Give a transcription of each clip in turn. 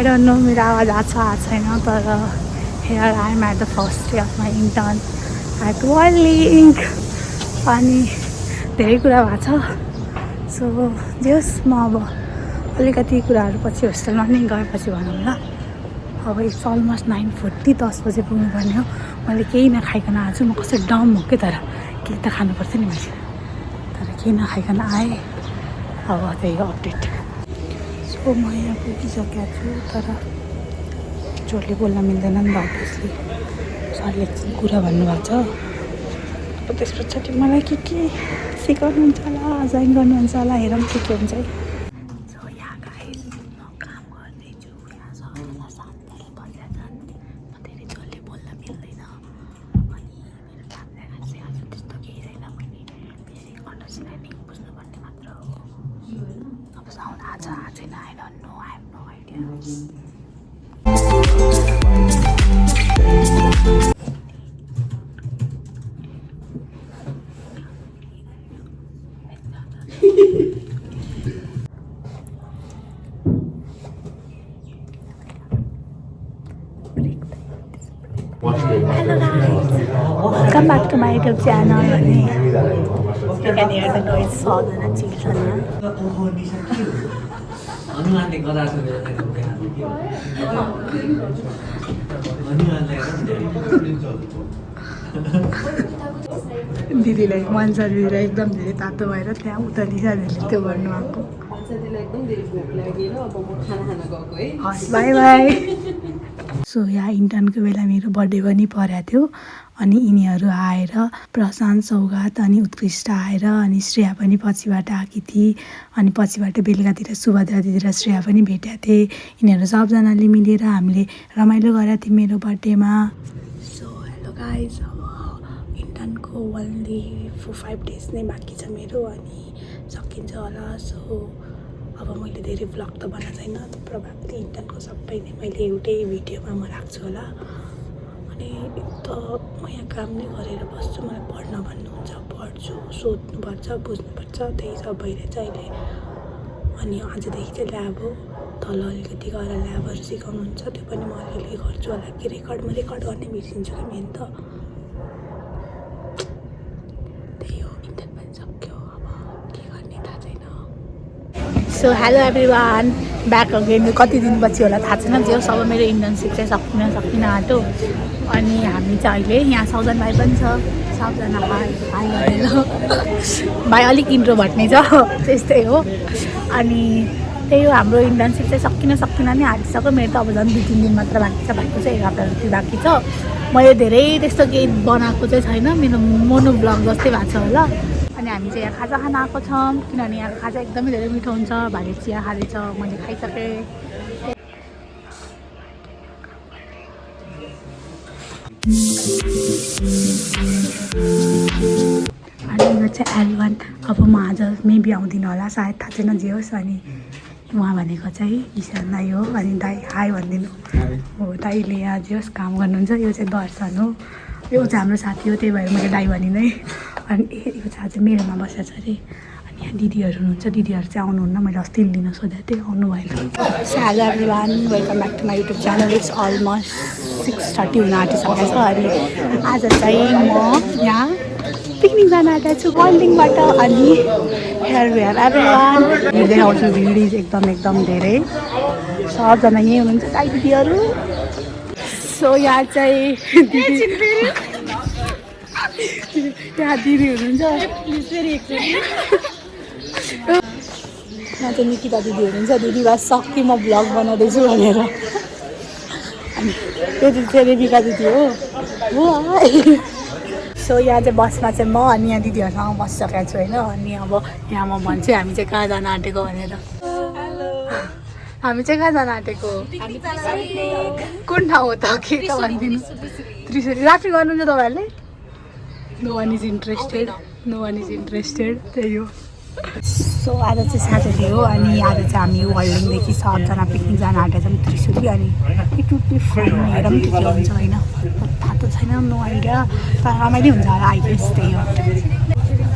I don't know मेरो आवाज आएको छैन तर here I am at the first day of my intern at Whirlink अनि धेरै कुरा भएको छ सो जे होस् म अब अलिकति कुराहरू पछि होस्टेलमा नै गएपछि भनौँ ल अब इट्स अलमोस्ट 9:40 10 बजे पुग्नुपर्ने हो मैले केही नखाइकन आज म कसरी डम हो के तर केही त खानुपर्छ नि मैले तर केही नखाइकन आएँ अब त्यही हो अपडेट सो म यहाँ पुगिसकेको छु तर जोडले बोल्न मिल्दैन नि त अभियसली सरले एकछिन कुरा भन्नुभएको छ अब त्यस पछाडि मलाई के सिकाउनुहुन्छ होला जोइन गर्नुहुन्छ होला हेरौँ के हुन्छ है सो यहाँ गाइस म काम गर्दैछु यहाँ सबजना साथीले बजाछन् म धेरै जोडले बोल्न मिल्दैन अनि मेरो कामलाई खासै आज त्यस्तो केही छैन मैले बेसिक अन्डरस्ट्यान्डिङ बुझ्नुपर्ने मात्र हो अब साउन्ड आज छैन I don't know I have no idea Hello guys, welcome back to my YouTube channel. You can hear the noise सबजना चिल्छन् दिदीलाई मन छ दिदीलाई एकदम धेरै तातो भएर त्यहाँ उता दिदीले त्यो भन्नुभएको एकदम धेरै भोक लागेर अब म खाना खान गएको है हस् बाई बाई सो यहाँ इन्टर्नको बेला मेरो बर्थडे पनि परेको थियो अनि यिनीहरू आएर प्रशान्त सौगात अनि उत्कृष्ट आएर अनि श्रेया पनि पछिबाट आएकी थिए अनि पछिबाट बेलुकातिर सुभद्रा दिदी र श्रेया पनि भेटेका थिए यिनीहरू सबजनाले मिलेर हामीले रमाइलो गरेका थियौँ मेरो बर्थडेमा सो हेलो गाइज अब इन्टर्नको ओन्ली 4-5 डेज नै बाँकी छ मेरो अनि सकिन्छ होला सो अब मैले धेरै भ्लग त बनाएको छैन प्रभावले इन्टर्नको सबै नै मैले एउटै भिडियोमा म राख्छु होला अनि त म यहाँ काम नै गरेर बस्छु मलाई पढ्न भन्नुहुन्छ पढ्छु सोध्नुपर्छ बुझ्नुपर्छ त्यही सब भइरहेछ अहिले अनि आजदेखि चाहिँ ल्याब हो तल अलिकति गएर ल्याबहरू सिकाउनुहुन्छ त्यो पनि म अलिअलि गर्छु होला कि रेकर्ड गर्ने बिर्सिन्छु कि मेन त त्यही हो इन्टर्न पनि सक्यो अब के गर्ने थाहा छैन so hello everyone back again कति दिनपछि होला थाहा छैन जे सब मेरो इन्टर्नसिप चाहिँ सकिन आँटो अनि हामी चाहिँ अहिले यहाँ सौजन भाइ पनि छ सबजना भाइ अलिक इन्ट्रोभर्ट नै छ त्यस्तै हो अनि त्यही हो हाम्रो इन्टर्नसिप चाहिँ सकिन नै आँटिसक्यो मेरो त अब झन् 2-3 दिन मात्र बाँकी छ भाइको चाहिँ 1 हप्ता जति बाँकी छ मैले धेरै त्यस्तो केही बनाएको चाहिँ छैन मेरो मोनो ब्लग जस्तै भएको छ होला अनि हामी चाहिँ यहाँ खाजा खान आएको छौँ किनभने यहाँ खाजा एकदमै धेरै मिठो हुन्छ भाइले चिया खाँदैछ मैले खाइसकेँ अनि यो चाहिँ L1 अब म आज मेबी आउँदिनँ होला सायद थाहा छैन जे होस् अनि उहाँ भनेको चाहिँ ईशान दाई हो अनि दाई हाई भनिदिनु हो दाईले यहाँ जे होस् काम गर्नुहुन्छ यो चाहिँ दर्शन हो यो चाहिँ हाम्रो साथी हो त्यही भएर मैले दाई भनिनै अनि यो चाहिँ आज मेरोमा बसेको छ अरे अनि यहाँ दिदीहरू हुनुहुन्छ दिदीहरू चाहिँ आउनुहुन्न मैले अस्ति दिन सोधेको थिएँ आउनु भएन hello everyone welcome back to my YouTube channel it's almost 6:30 हुन आँटिसकेको छ अनि आज चाहिँ म यहाँ पिकनिक जान आँटेको छु वाइल्डिङबाट अनि हेयर वेयर एभ्रिवान देखाउँछु भिडियोज एकदम धेरै सबजना यहीँ हुनुहुन्छ दाइ दिदीहरू सो यहाँ चाहिँ यहाँ दिदी हुनुहुन्छ यहाँ चाहिँ निकिता दिदी हुनुहुन्छ दिदी बस सक्यो म भ्लग बनाउँदैछु भनेर अनि त्यो दिदी चाहिँ रेबिका दिदी हो सो यहाँ चाहिँ बसमा चाहिँ म अनि यहाँ दिदीहरूसँग बसिसकेको छु होइन अनि अब यहाँ म भन्छु हामी चाहिँ कहाँ जान आँटेको भनेर हामी चाहिँ कहाँ जान आँटेको कुन ठाउँ हो त के त भनिदिनु त्रिशुली राफ्टिङ गर्नुहुन्छ तपाईँहरूले नो वान इज इन्ट्रेस्टेड त्यही हो सो आज चाहिँ स्याटरडे हो अनि आज चाहिँ हामी वर्ल्डिङदेखि सबजना पिकनिक जान आँटेको छौँ त्रिशुली अनि इट वुड बी फन हेरौँ के हुन्छ होइन थाहा त छैन नो आइडिया तर रमाइलो हुन्छ होला आई गेस त्यही हो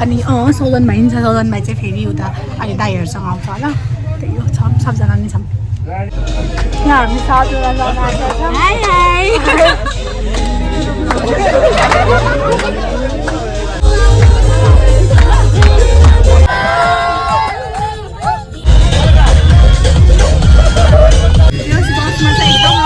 अनि सौजन भाइ छ सौजन भाइ चाहिँ फेरि उता अहिले दाइहरूसँग आउँछ होला त्यही हो सबजना नै छौँ यहाँ हामी सातवटा जान आएका छौँ। यस बसमा चाहिँ एकदम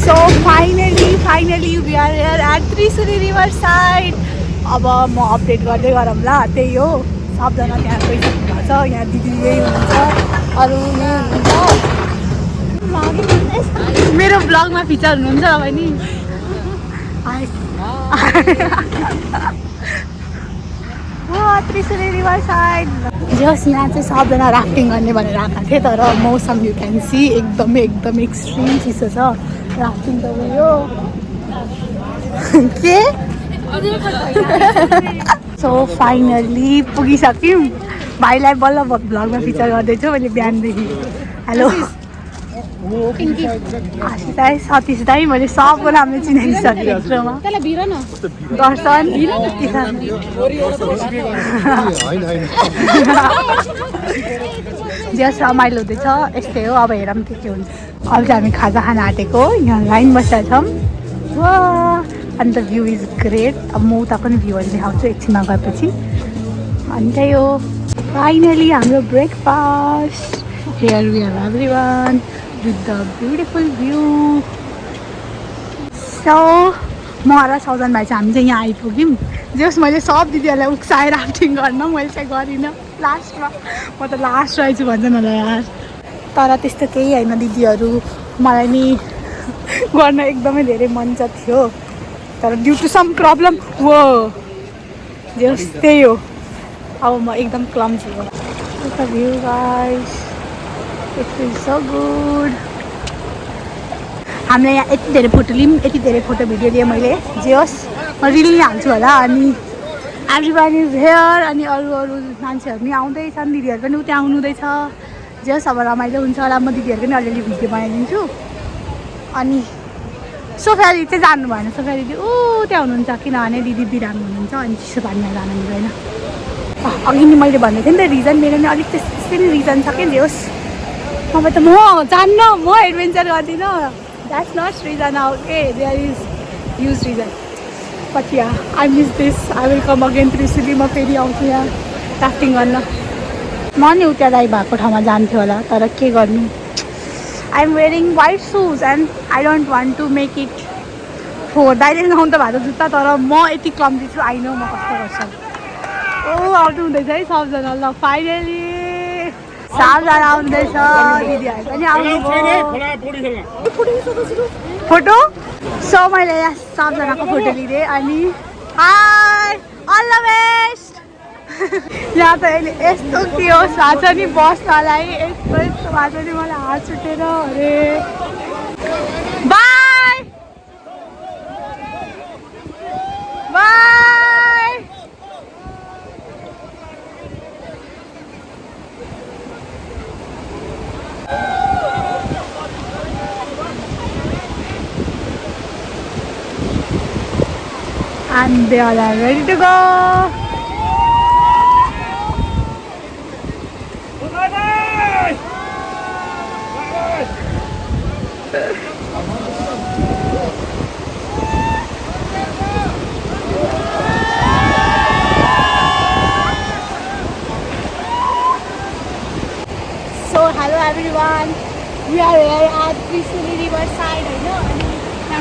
So finally we are here at Trisuri Riverside. अब म अपडेट गर्दै गरौँला। त्यही हो, सबजना त्यहाँ गइसक्नु भएको छ। यहाँ दिदी यही हुनुहुन्छ, अरू हुनुहुन्छ। मेरो ब्लगमा फिचर हुनुहुन्छ बहिनी। त्रिशुली रिभरसाइड जस यहाँ चाहिँ सबजना राफ्टिङ गर्ने भनेर आएको थिएँ, तर मौसम यु क्यान सी एकदमै एक्सट्रिम चिसो छ। राफ्टिङ त उयो के सो फाइनली पुगिसक्यौँ। भाइलाई बल्ल भ्लगमा फिचर गर्दैछु मैले बिहानदेखि। हेलो आशिष दाई, सतीश दाई, मैले सबको नामले चिनाइसकेँ। इन्ट्रोमा दर्शन जस रमाइलो हुँदैछ। यस्तै हो, अब हेरौँ के हुन्छ। अब चाहिँ हामी खाजा खान आँटेको, यहाँ लाइन बसेका छौँ। वा अन्त भ्यू इज ग्रेट। अब म उता पनि भ्यूहरू देखाउँछु एकछिनमा गएपछि। अनि त्यही हो, फाइनली हाम्रो breakfast. Here we have everyone with the beautiful view. So म र सौजन भाइ चाहिँ हामी चाहिँ यहाँ आइपुग्यौँ। जस मैले सब दिदीहरूलाई उक्साएर राफ्टिङ गर्न, मैले चाहिँ गरिनँ लास्टमा। म त लास्ट रहेछु भन्छ मलाई यार। तर त्यस्तो केही होइन दिदीहरू, मलाई नि गर्न एकदमै धेरै मन चाहिँ थियो, तर ड्यु टु सम प्रब्लम हो जस त्यही हो। अब म एकदम क्लम्जी हो। View guys, it feels so good. हामीले यहाँ यति धेरै फोटो लियौँ, यति धेरै फोटो भिडियो लिएँ मैले। जे होस् म रिल नै हाल्छु होला। अनि एभ्रिवान इज हेयर। अनि अरू मान्छेहरू पनि आउँदैछन्, दिदीहरू पनि उता आउनुहुँदैछ। जे होस् अब रमाइलो हुन्छ होला। म दिदीहरूको पनि अलिअलि भिडियो बनाइदिन्छु। अनि सोफिया दिदी चाहिँ जानु भएन। सोफिया दिदी त्यहाँ हुनुहुन्छ, किनभने दिदी बिरामी हुनुहुन्छ अनि चिसो पानीमा जानु मिल्दैन। अघि नि मैले भनेको थिएँ नि त रिजन, मेरो नि अलिक त्यस्तै नै रिजन छ कि। जे होस् अब त म जान्न, म एडभेन्चर गर्दिनँ। That's not reason. Okay, there is huge reason. But yeah I miss this. I will come again Trishuli. म फेरि आउँछु यहाँ राफ्टिङ गर्न। म नि उता दाइ भएको ठाउँमा जान्थ्यो होला, तर के गर्नु। I am wearing white shoes and I don't want to make it four. दाइले लगाउनु त भएको जुत्ता, तर म यति क्लम्जी छु। आई नो म कस्तो गर्छु। आउनु हुँदैछ है सबजना। ल फाइनली सबजना आउँदैछ, दिदीहरू पनि आउनुभयो। फोटो सो मैले यहाँ सबजनाको फोटो लिँदै। अनि हाई अल द बेस्ट। यहाँ त अहिले यस्तो के होस् भएको छ नि बस्नलाई, यस्तो भएको छ नि। मलाई हात छुटेर अरे by by. And they all are ready to go. So hello everyone, we are here at Trisuri Riverside. I know.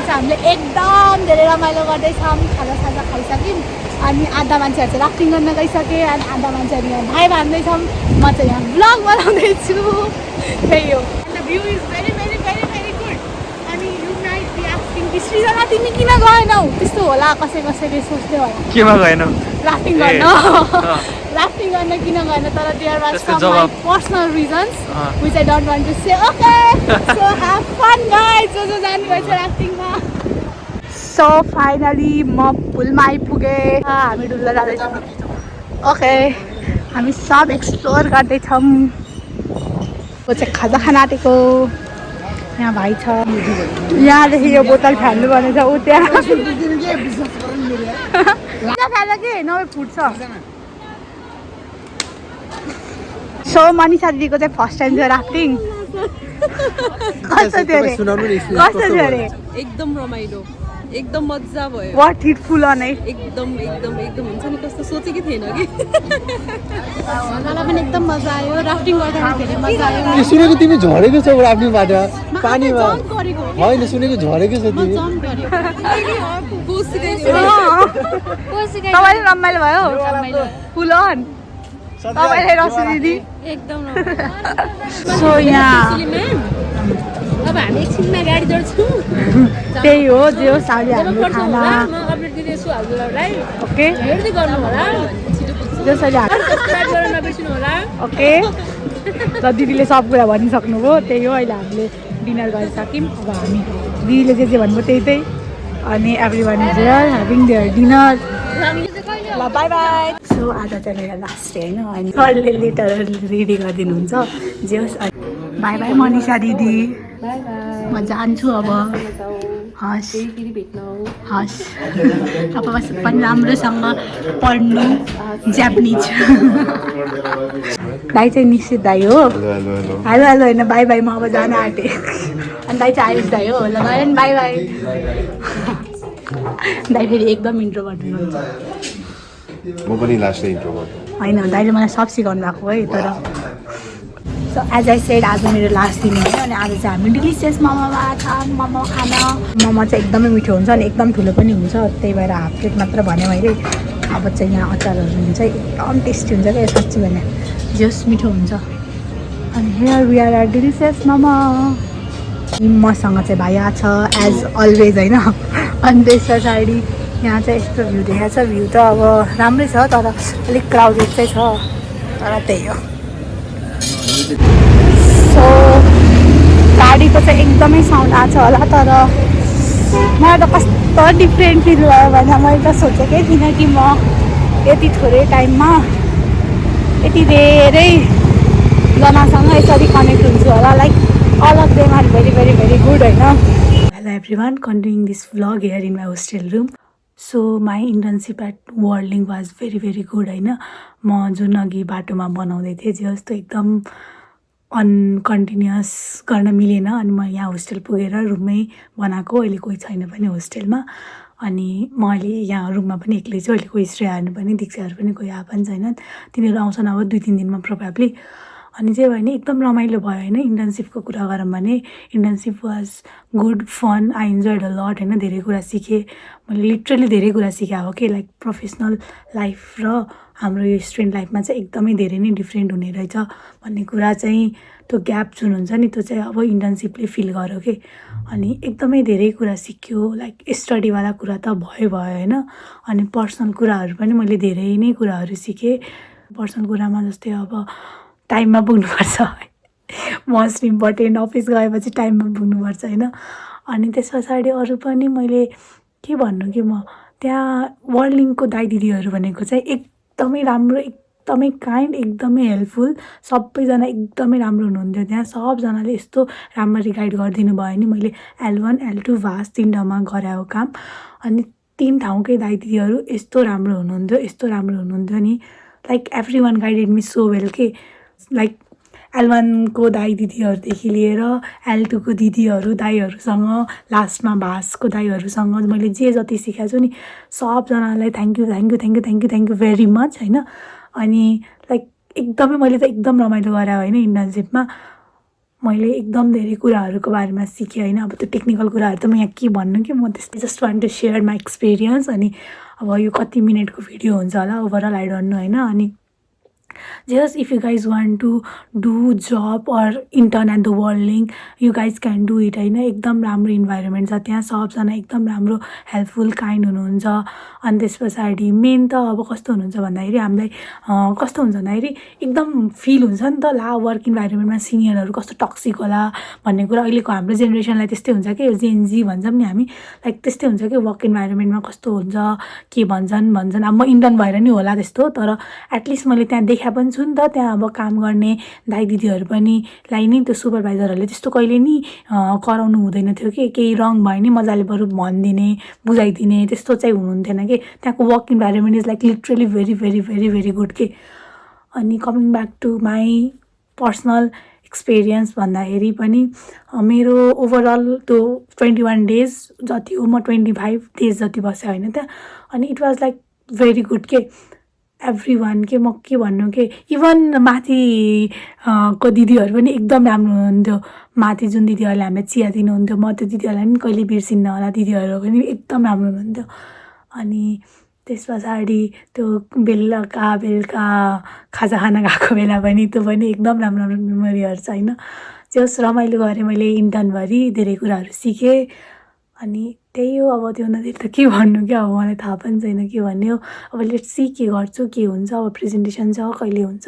चाहिँ हामीले एकदम धेरै रमाइलो गर्दैछौँ खाजासाजा खाइसक्यौँ अनि आधा मान्छेहरू चाहिँ राफ्टिङ गर्न गइसके अनि आधा मान्छेहरू यहाँ भाइ बाँध्दैछौँ म चाहिँ यहाँ ब्लग बनाउँदैछु त्यही हो the view is very very very very good अनि यु नाइट बी आस्किङ कि सृजना तिमी किन गएनौ त्यस्तो होला कसैले सोच्दै होला केमा गएनौ राफ्टिङ गर्न राफ्टिङ गर्न किन गएन तर there was some my personal reasons which I don't want to say okay so have fun guys जो जानुभएछ राफ्टिङमा सो फाइनली म पुलमा आइपुगेँ हामी डुल्न जाँदैछौँ ओके हामी सब एक्सप्लोर गर्दैछौँ को चाहिँ खाजा खान आँटेको यहाँ भाइ छ यहाँदेखि यो बोतल फाल्नु पर्ने छ ऊ त्यहाँ खाजा के नभए फुट्छ सो मनिषा दिदीको चाहिँ फर्स्ट टाइम थियो राफ्टिङ कस्तो थियो अरे एकदम रमाइलो एकदम मजा भयो वाट हिट फुल अन है एकदम हुन्छ नि कस्तो सोचेकै थिएन कि मलाई पनि एकदम मजा आयो राफ्टिङ गर्दाखेरि धेरै मजा आयो सुनेको तिमी झरेको छौ राफ्टिङबाट पानीमा होइन सुनेको झरेको छ तिमी तपाईँले रमाइलो भयो फुल अन तपाईँले रसु दिदी एकदम सो यहाँ अब हामी एकछिनमा गाडी चढ्छौँ त्यही हो जे हो साडी हाम्रो खाना अपडेट दिँदैछु हजुरहरूलाई ओके हेर्दै गर्नु होला जसरी सब्सक्राइब गर्न नबिर्सिनु होला ओके र दिदीले सब कुरा भनिसक्नुभयो त्यही हो अहिले हामीले डिनर गरिसक्यौँ अब हामी दिदीले जे भन्नुभयो त्यही अनि everyone is here having their dinner ल बाई बाई सो आज चाहिँ मेरो लास्ट डे होइन अनि सरले लेटर रेडी गरिदिनुहुन्छ जे होस् बाई बाई मनिषा दिदी म जान्छु अब हस् हस् तपाईँ पनि राम्रोसँग पढ्नु जापानिज दाइ चाहिँ निश्चित दाइ हो हेलो हेलो होइन बाई बाई म अब जान आँटेँ अनि दाइ चाहिँ आयुष दाइ हो ल गयो नि बाई बाई दाइ फेरि एकदम इन्ट्रोभर्ट हुनुहुन्छ म पनि लास्टै इन्ट्रोभर्ट होइन दाइले मलाई सब सिकाउनु भएको है तर सो एज आई सेड आज मेरो लास्ट दिन हो अनि आज चाहिँ हामी डिलिसियस मोमोमा मोमो खान मोमो चाहिँ एकदमै मिठो हुन्छ अनि एकदम ठुलो पनि हुन्छ त्यही भएर हाफ प्लेट मात्र भने मैले अब चाहिँ यहाँ अचारहरू हुन्छ एकदम टेस्टी हुन्छ क्या साँच्ची भने जस मिठो हुन्छ अनि here we are delicious momo मसँग चाहिँ भाइ छ एज अलवेज होइन अनि त्यस पछाडि यहाँ चाहिँ यस्तो भ्यू देखाएको छ भ्यू त अब राम्रै छ तर अलिक क्राउडेड चाहिँ छ तर त्यही हो सो गाडीको चाहिँ एकदमै साउन्ड आएको छ होला तर मलाई त कस्तो डिफ्रेन्ट फिल भयो भने मैले त सोचेकै थिइनँ कि म यति थोरै टाइममा यति धेरैजनासँग यसरी कनेक्ट हुन्छु होला like all of them are very very very good होइन hello everyone continuing this vlog here in my hostel room so my internship at Worldlink was very very good होइन म जुन अघि बाटोमा बनाउँदै थिएँ जे जस्तो एकदम अनकन्टिन्युस गर्न मिलेन अनि म यहाँ होस्टेल पुगेर रुममै बनाएको अहिले कोही छैन पनि होस्टेलमा अनि म अहिले यहाँ रुममा पनि एक्लै छु अहिले कोही श्रेयाहरू पनि दीक्षाहरू पनि कोही आएको पनि छैनन् तिनीहरू आउँछन् अब 2-3 दिनमा प्रोभाब्ली अनि चाहिँ भयो भने एकदम रमाइलो भयो होइन इन्टर्नसिपको कुरा गरौँ भने internship was good fun I enjoyed a lot होइन धेरै कुरा सिकेँ मैले लिटरली धेरै कुरा सिकेँ हो कि लाइक प्रोफेसनल लाइफ र हाम्रो यो स्टुडेन्ट लाइफमा चाहिँ एकदमै धेरै नै डिफ्रेन्ट हुने रहेछ भन्ने कुरा चाहिँ त्यो ग्याप जुन हुन्छ नि त्यो चाहिँ अब इन्टर्नसिपले फिल गर्यो कि अनि एकदमै धेरै कुरा सिक्यो लाइक स्टडीवाला कुरा त भयो होइन अनि पर्सनल कुराहरू पनि मैले धेरै नै कुराहरू सिकेँ पर्सनल कुरामा जस्तै अब टाइममा पुग्नुपर्छ मोस्ट इम्पोर्टेन्ट अफिस गएपछि टाइममा पुग्नुपर्छ होइन अनि त्यस पछाडि अरू पनि मैले के भन्नु कि म त्यहाँ वर्ल्डिङको दाइ दिदीहरू भनेको चाहिँ एकदमै राम्रो एकदमै काइन्ड एकदमै हेल्पफुल सबैजना एकदमै राम्रो हुनुहुन्थ्यो त्यहाँ सबजनाले यस्तो राम्ररी गाइड गरिदिनु भयो नि मैले L1 L2 भास 3 ठाउँमा गराएको काम अनि 3 ठाउँकै दाइ दिदीहरू यस्तो राम्रो हुनुहुन्थ्यो नि like every one guided me so well के लाइक L1 को दाइ दिदीहरूदेखि लिएर L2 को दिदीहरू दाइहरूसँग लास्टमा भासको दाइहरूसँग मैले जे जति सिकाएको छु नि सबजनालाई थ्याङ्क यू भेरी मच होइन अनि लाइक एकदमै मैले त एकदम रमाइलो गरेँ होइन इन्टर्नसिपमा मैले एकदम धेरै कुराहरूको बारेमा सिकेँ होइन। अब त्यो टेक्निकल कुराहरू त म यहाँ के भन्नु कि म त्यस्तै just want to share my experience. अनि अब यो कति मिनटको भिडियो हुन्छ होला ओभरअल आई डोन्ट नो होइन। अनि just if you guys want to do job or intern at the world link you guys can do it होइन। एकदम राम्रो इन्भाइरोमेन्ट छ त्यहाँ, सबजना एकदम राम्रो हेल्पफुल काइन्ड हुनुहुन्छ। अनि त्यस पछाडि मेन त अब कस्तो हुनुहुन्छ भन्दाखेरि हामीलाई कस्तो हुन्छ भन्दाखेरि एकदम फिल हुन्छ नि त ला वर्क इन्भाइरोमेन्टमा सिनियरहरू कस्तो टक्सिक होला भन्ने कुरा। अहिलेको हाम्रो जेनेरेसनलाई त्यस्तै हुन्छ कि जेनजी भन्छौँ नि हामी, लाइक त्यस्तै हुन्छ कि वर्क इन्भाइरोमेन्टमा कस्तो हुन्छ के भन्छन्। अब म इन्टर्न भएर नि होला त्यस्तो, तर एटलिस्ट मैले त्यहाँ देखा पनि छु नि त। त्यहाँ अब काम गर्ने दाइ दिदीहरू पनि लाई नि त्यो सुपरभाइजरहरूले त्यस्तो कहिले नि कराउनु हुँदैन थियो कि, केही रङ भयो नि मजाले बरु भनिदिने बुझाइदिने त्यस्तो चाहिँ हुनुहुन्थेन कि। त्यहाँको work environment is like literally very very very very good के। अनि coming back to my personal experience भन्दाखेरि पनि मेरो ओभरअल त्यो 21 डेज जति हो म 25 डेज जति बसेँ होइन त्यहाँ। अनि it was like very good के एभ्री वान के म के भन्नु के इभन माथि को दिदीहरू पनि एकदम राम्रो हुनुहुन्थ्यो। माथि जुन दिदीहरूले हामीलाई चिया दिनुहुन्थ्यो म त्यो दिदीहरूलाई पनि कहिले बिर्सिन्न होला, दिदीहरू पनि एकदम राम्रो हुनुहुन्थ्यो। अनि त्यस पछाडि त्यो बेलुका खाजा खान गएको बेला पनि त्यो पनि एकदम राम्रो राम्रो मेमोरीहरू छ होइन। जस रमाइलो गरेँ मैले इन्टर्नभरि, धेरै कुराहरू सिकेँ। अनि त्यही हो, अब त्यो नदी त के भन्नु क्या, अब मलाई थाहा पनि छैन के भन्ने हो। अब लेट्स सी के गर्छु के हुन्छ। अब प्रेजेन्टेसन छ, कहिले हुन्छ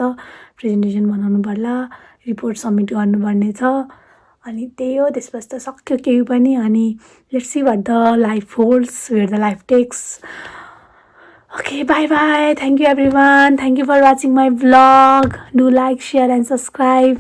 प्रेजेन्टेसन बनाउनु पर्ला, रिपोर्ट सब्मिट गर्नुपर्ने छ। अनि त्यही हो, त्यसपछि त सक्यो केही पनि। अनि let's see what the life holds, where the life takes. Okay, bye. Thank you everyone. Thank you for watching my vlog. Do like, share and subscribe.